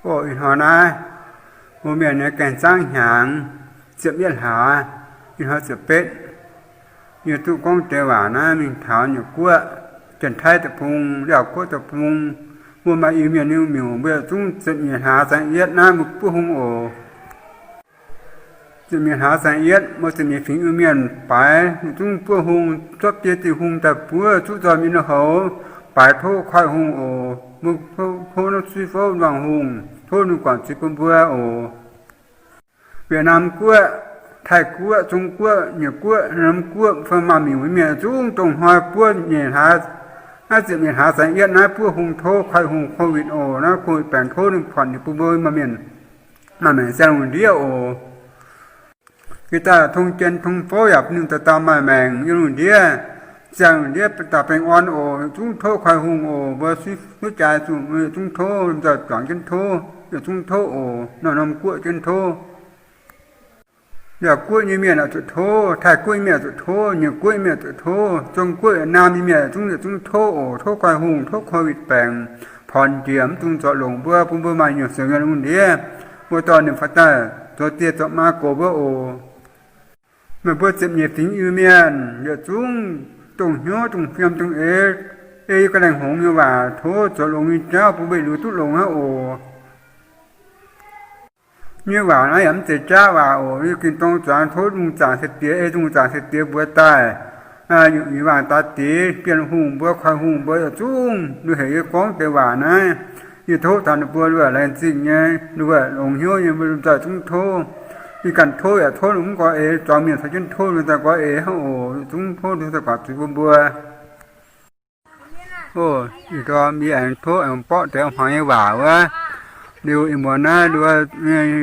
Oc, ih hnoi naaiv, mbuo mienh nyei gaengh zaangv hnyangx ziepc yietv hlaax, ih hnoi ziepc betv, yie duqv gorngv deix waac naaiv mingh taux Nyeic Guoqv, Janx-Taiv deic-bung, Laauv Guoqv deic-bung. Mbuo maaih Iu-Mienh nyei miuc, mbuo yietc zungv ziepc nyeic hlaax zaangv yietv naaiv mbuo buov hungh oc. Ziepc nyeic hlaax zaangv yietv, mbuo ziepc nyeic fingx Iu-Mienh baaix yietc zungv buov hungh, zorqv biei dieh hungh daaih buov, zuqv nzoih mienh lui-houx, baaix tov koiv-hungh oc. Mbuo tov naaiv Suiv Fouv Nduangh Hungh, tov ninh guangc zuiz bun mbuo oc. Wietc Naamh Guoqv, Taiv Guoqv, Zong Guoqv, Nyeic Guoqv, Naamh Guoqv, fai maaih miuc mienh yietc zungv dongh hnoi buov nyeic hlaax, naaiv ziepc nyeic hlaax zaangv yietv naaiv buov hungh tov koiv-hungh COVID oc. Naaiv COVID baengc tov ninh buatc ninh bun mbuo maaih mienh maaih maengc ziangh lungh ndiev oc. Yie daaih tong jien tong fouv yaac bun ninh dauh dauh maaih maengc yiem lungh ndiev, ziangh lungh ndiev daaih baengh orn oc. Yietc zungv tov koiv-hungh oc. Mbuo suiv jaaix zuqc mbuo yietc zungv tov, lomh nzoih juangc jienv tov, yietc zungv tov oc. Norm-norm guoqv jienv tov. Yaac Guoqv nyei mienh oix zuqc tov, Taiv Guoqv nyei mienh oix zuqc tov, Nyeic Guoqv nyei mienh oix zuqc tov, Zong Guoqv, Naamh nyei mienh yietc zungv, yietc zungv tov oc. Tov koiv-hungh, tov COVID baengc porn njiec, mv dungx zorc longc mbuo, bun mbuo maaih nyungc siouc nyuonh lungh ndiev. Mbuo dorh ninh faaux daaih zoux dieh zoux maa gox mbuo oc. Meih mbuo ziepc nyeic fingx Iu-Mienh yietc zungv dongh hnyouv dongh fiem dongh eix, ei ga'naaiv hngongx nyei waac tov zoux longx nyei jauv bun mbuo yietc liuz duqv longx hnangv oc. Nyei waac naaiv yaac mv zeiz jaav waac oc. Ging-dorng zuangx tov lungh zaangc se diex, ei lungh zaangc se diex mbuox daaih, waangc daaix diex, Bienh Hungh mbuo, Koiv Hungh mbuo yietc zungv, ninh heuc yie gorngv deix waac naaiv, yie tov taux ninh mbuo, ninh laengz zingh nyei, ninh longx hnyouv nyei, mbuo lomh nzoih zungv tov. Yie ganh tov yaac tov ninh mv nqoi eix, zuangx mienh caux jienv tov ninh daaih nqoi eix hnangv oc. Zungv tov ninh daaih guangc zuiz bun mbuo. Oc, ih ndorm yie aengx tov aengx borqv deix hmuangx nyei waac wuov, liuz ih muonz naaiv,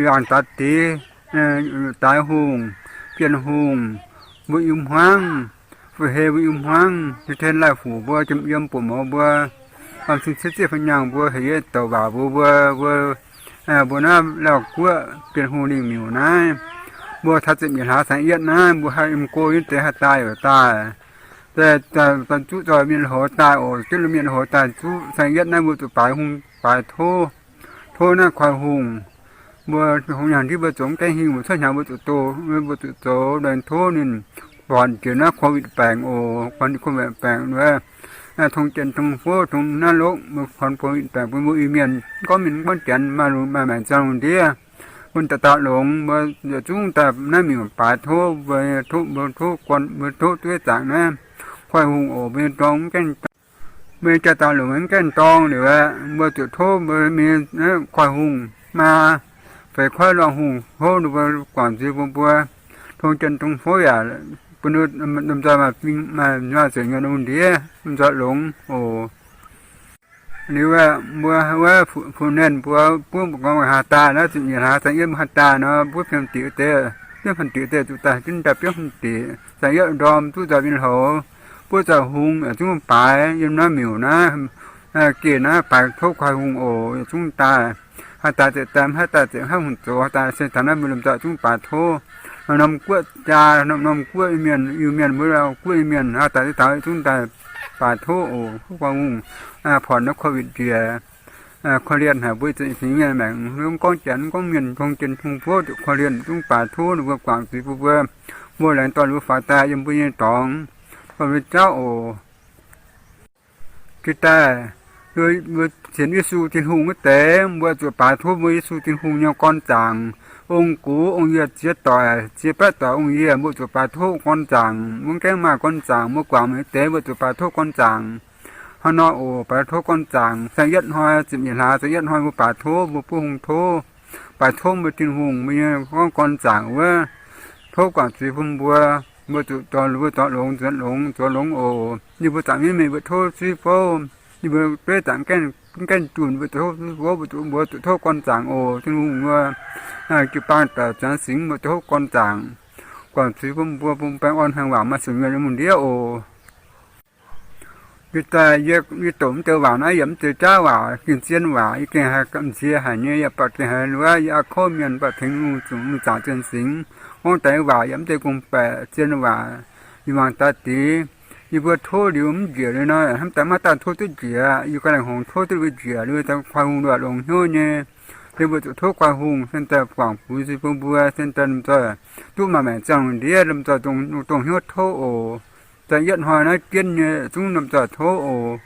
waangc daaix diex, daaix hungh, Bienh Hungh, mbuo i hmuangv, fu-hei mbuo i hmuangv, Tin-Laih Fuc mbuo, jiem yiem buoqc mouz mbuo, baamh cing-cietv zieqv fai nyaangh mbuo, heuc yie douc waac mbuox mbuo, mbuo, mbuo naaiv Laauv Guoqv Bienh Hungh lingh miuc naaiv, mbuo taux ziepc nyeic hlaax saeng-yietv naaiv mbuo haih yiem go nyei deix haih daaih yaac daaih, zuqv nzoih mienh lui-houx daaih oc. Zuqv mienh lui-houx daaih zuqv saeng-yietv naaiv mbuo zuqc baaix hungh baaix tov, tov naaiv Koiv Hungh. Mbuo hungh nyaanh ndiev mbuo zoux mv gaengh hingh, mbuo cuotv hnyangx mbuo zuqc doh, mbuo zuqc zoux laengz tov ninh buatc jiex naaiv COVID baengc oc. Buatc COVID baengc wuov, tong jien tong fouv tong naaiv lokv mbuo buatc COVID baengc bun mbuo Iu-Mienh gorngv mienh gorngv janx maaih lungh maaih maengc ziangh lungh ndiev, bun dauh dauh longx. Mbuo yietc zungv daaih naaiv miuc baaix tov, mbuo tov, mbuo tov guon, mbuo tov dueiv zaangc naaiv Koiv Hungh oc. Mbuo nyei dorngx mv gaengh, mbuo nyei jaa-daux longc mv gaengh dorngx liuz aqv, mbuo zuqc tov mbuo nyei Koiv Hungh maa, feix koiv Nduangh Hungh tov ninh mbuo guangc zuiz bun mbuo, tong jien tong fouv yaac bun ninh lomh nzoih maaih fing maaih nzoih ziouc nyuonh lungh ndiev, lomh nzoih longx oc. Liuz mbuo wuov fu-nen mbuo buov gorngv haaix daaih naaiv ziepc nyeic hlaax saeng-yietv mbuo haaix daaih nor, buov fiem diqc deix, buov fiem diqc deix zuqc daaih jienv daaih biopv fiem diqc. Saeng-yietv ndorm zuqv nzoih mienh lui-houx, buov nzoih hungh, yietc zungv baaix yiem naaiv miuc naaiv, geh naaiv baaix tov Koiv Hungh oc. Yietc zungv daaih, haaix daaih ziouc daaih, haaix daaih ziouc haaix hungh zoux, haaix daaih se taux naaiv mbuo lomh nzoih zungv baaix tov. Norm-norm guoqv jaa, norm-norm guoqv nyei mienh, Iu-Mienh mbuo, Laauv Guoqv nyei mienh, haaix daaih se taux yietc zungv daaih baaix tov oc. Tov Koiv Hungh porc naaiv COVID njiec, korv-lienh haic mbuo zuqc fingx mienh maengc, mv gorngv janx, mv gorngv mienh, tong jien tong fouv zuqc korv-lienh, zungv baaix tov ninh mbuo guangc zuiz bun mbuo. Mbuo laengz dorh ninh mbuo faaux daaih yiem mbuo nyei dorngx, dorh mbuo jauv oc. Jiex daaih, mbuo sienx Yesu Tin-Hungh wuov deix, mbuo zuqc baaix tov mbuo Yesu Tin-Hungh nyei gorn zaangc. Ong-gux, ong-yie, ziex doic, ziex baeqv doic ong-yie, mbuo zuqc baaix tov gorn zaangc. Mbuo mv gaengh maaih gorn zaangc, mbuo guangc mv deix, mbuo zuqc baaix tov gorn zaangc. Hnangv nor oc, baaix tov gorn zaangc. Saeng-yietv hnoi, ziepc nyeic hlaax saeng-yietv hnoi mbuo baaix tov, mbuo buov hungh tov, baaix tov mbuo Tin-Hungh, mbuo nyei gorngv gorn zaangc wuov, tov guangc zuiz bun mbuo, mbuo zuqc dorh, mbuo zuqc longx, zuqc longx, zuqc longx oc. Ninh mbuo zaangc mienv mienh mbuo tov Ziouv fouv, ninh mbuo dueiv zaangc gaengh, gaengh junh mbuo zuqc tov Ziouv fouv, mbuo zuqc, mbuo zuqc tov gorn zaangc oc. Tin-Hungh mbuo jiu-baang daaih zuangx singx mbuo zuqc tov gorn zaangc. Guangc zuiz bun mbuo, bun baengh orn hmuangx waac maaih siouc nyuonh yiem lungh ndiev oc. Yie daaih, yie doqc mv deix waac naaiv yaac mv zeiz jaav waac, gengh zien waac. Yie gengh haiz gamh nziex haic nyei, yaac buatc gengh haiz wuov yie aqv kouv mienh buatc tengx lungh zungc lungh zaangc zien singx. Gorngv deix waac yaac mv zeiz gong-baeqc, zien waac. Yie mangc daaih deix, yie mbuo tov liuz mv njiec liuz nor, hnamv daaih maiv daaih tov duqv njiec. Yie ganh laengz hngongx tov duqv liuz njiec liuz, daaih Koiv Hungh luoqc longx hnyouv nyei. Se mbuo zuqc tov guai hungh, se daaih guangc buix zuiz bun mbuo, se daaih lomh nzoih duqv maaih maengc ziangh lungh ndiev, lomh nzoih dongh hnyouv tov oc. Daaih yietv hnoi naaiv jienv nyei zungv lomh nzoih tov oc.